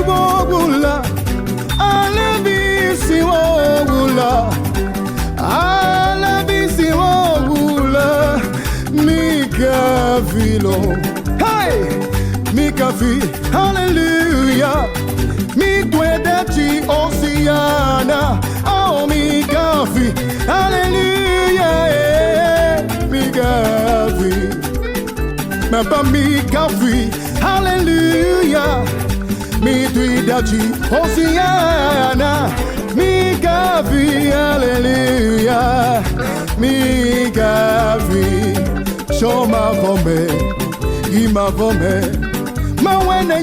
wowu la, alẽvi si wowu la, alẽvi si wowu la, mikafui lo. Hey! Mikafui, hallelujah. Mitwe dachi Hosiana. Oh, mikafui, hallelujah. Eh, mikafui. Maba mikafui, hallelujah. Mitwe dachi Hosiana. Mikafui, hallelujah. Mikafui. Shoma vome, ima vome.